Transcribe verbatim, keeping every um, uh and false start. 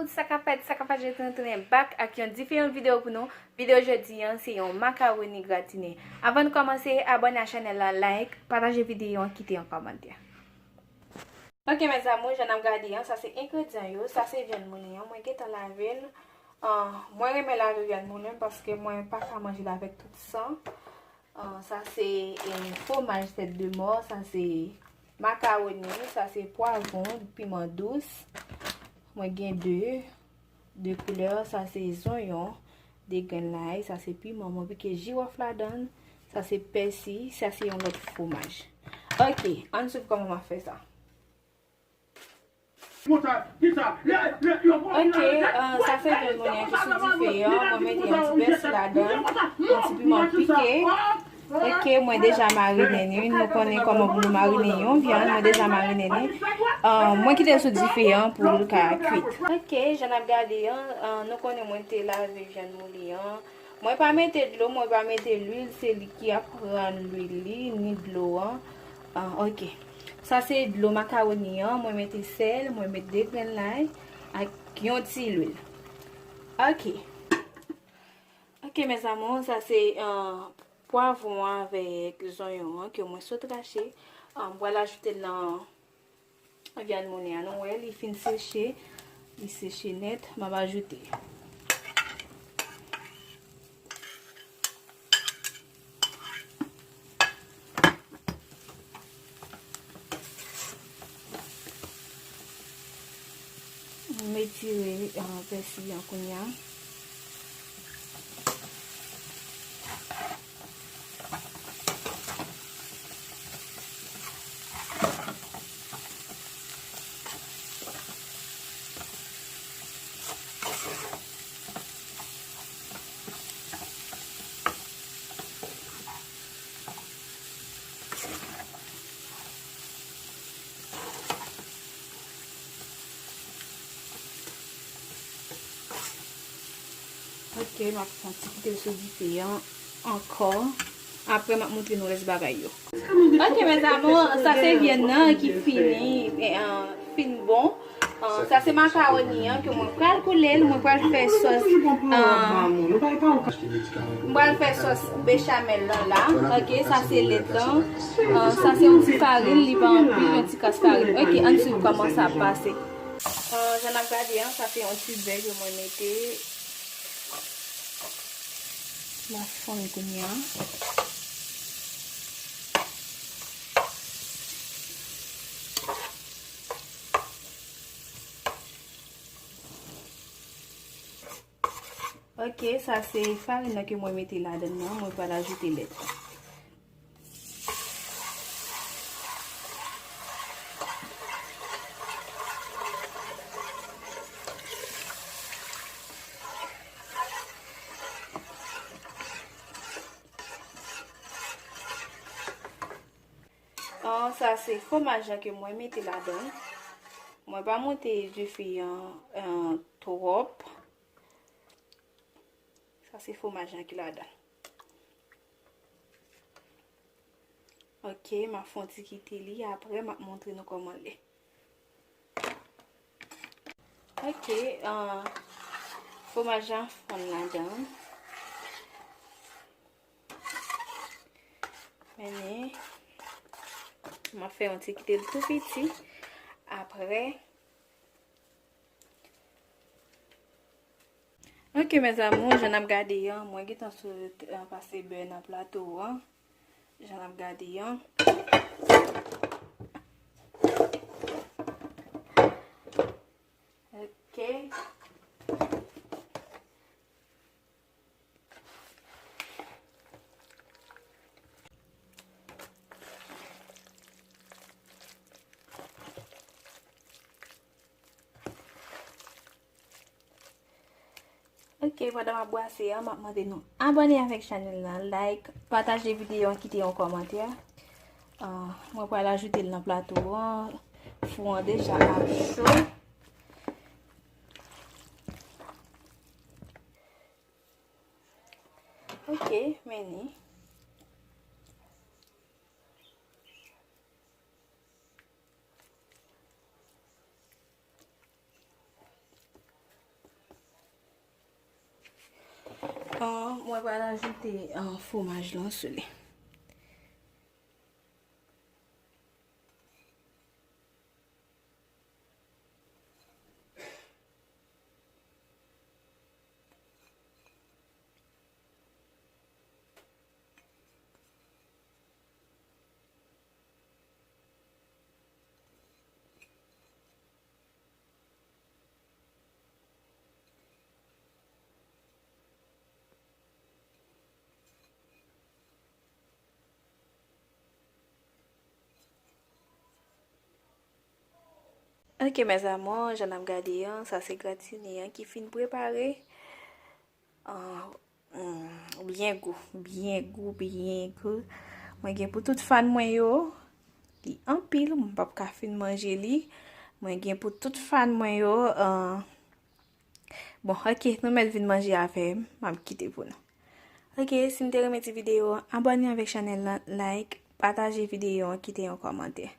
Sa k ap fèt, sa k ap fèt, je tounen, tounen back ak yon diferan videyo pou nou. Videyo jodi an, se yon makawoni gratine. Avan n kòmanse, abòne a chanèl la, like, pataje videyo an, kite yon kòmantè. Ok, mes amours, jan n ap gade an, sa se engredyan yo, sa se vyann moulen an, mwen gentan lave l. Ah, mwen renmen lave vyann moulen paske mwen pa ka manje l avèk tout san. Ah, sa se, eh, fwomaj tèt de mò, sa se makawoni, sa se pwavwon, piman dous. Mwen gen de, de koulè, sa se zonyon, de grenn lay, sa se piman, mwen pike jiwòf ladan l, sa se pèsi, sa se yon lòt fwomaj. Ok, ann swiv kòman m ap fè sa. Ok, ah, sa se vyann moulen an ki sou dife an. Mwen mete yon ti pèsi ladan, yon ti piman pike. Ok, mwen deja marinen li. Nou konnen kòman pou nou marinen yon vyann. Mwen deja marinen li. Ah, mwen kite l sou dife an pou l ka kwit. Ok, jan n ap gade an, ah, nou konnen mwen te lave vyann moulen an. Mwen pa mete dlo, mwen pa mete lwil, se li ki ap pran lwil li, ni dlo an. Ah, ok. Sa se dlo makawoni an, mwen mete sèl, mwen met de grenn lay ak yon ti lwil. Ok. Ok, mes amours, sa se, ah, pwavwon avèk zonyon an ke mwen sot rache. Ah, mwen pral ajoute l nan vyann moulen an, nou wè, li fin seche. Li seche nèt. M ap ajoute. M etire, ah, pèsi an kounye a. Ok, m ap fè yon ti kite l sou dife an ankò. Apre, m ap montre nou rès bagay yo. Ok, mes amours, sa se vyann nan ki fini, eh, ah, fin bon. Ah, sa se makawoni an ke mwen pral koule l, mwen pral fè sòs, ah, mwen pral fè sòs bechamel lan la. Ok, sa se lèt lan. Ah, sa se yon ti farin, li pa anpil, yon ti kras farin. Ok, ann swiv kòman sa ap pase. Ah, jan n ap gade an, sa se yon ti bè ke mwen mete. M ap fonn kounye a. Ok, sa se farin nan ke mwen mete ladan nan, mwen pral ajoute lèt. Ah, sa se fwomaj lan ke mwen mete ladan. Mwen pa monte dife an, ah, twòp. Sa se fwomaj lan ki ladan. Ok, m ap fè yon ti kite li, apre m ap montre nou kòman l ye. Ok, ah, fwomaj lan fonn ladan. Men, m ap fè yon ti kite l tou piti. Apre, ok, mes amours, jan n ap gade an, mwen gentan sot, ah, pase bè nan plato an. Jan n ap gade an. Ok. Ok, pandan m ap brase a, m ap mande nou abòne avèk chanèl la, like, pataje videyo an, kite yon kòmantè. Ah, mwen pral ajoute l nan plato an. Fou an deja ap cho. Ok, men li. An, mwen pral ajoute, an, fwomaj lan sou li. Ok, mes amours, jan n ap gade an, sa se gratini an ki fin prepare. Ah, mm, byen gou, byen gou, byen gou. Mwen gen pou tout fan mwen yo. Li anpil, mwen p ap ka fin manje li. Mwen gen pou tout fan mwen yo. Ah, bon, ok, nou mèt vin manje avè m. M ap kite pou nou. Ok, si n te renmen ti videyo an, abòne avèk chanèl lan, like, pataje videyo an, kite yon kòmantè.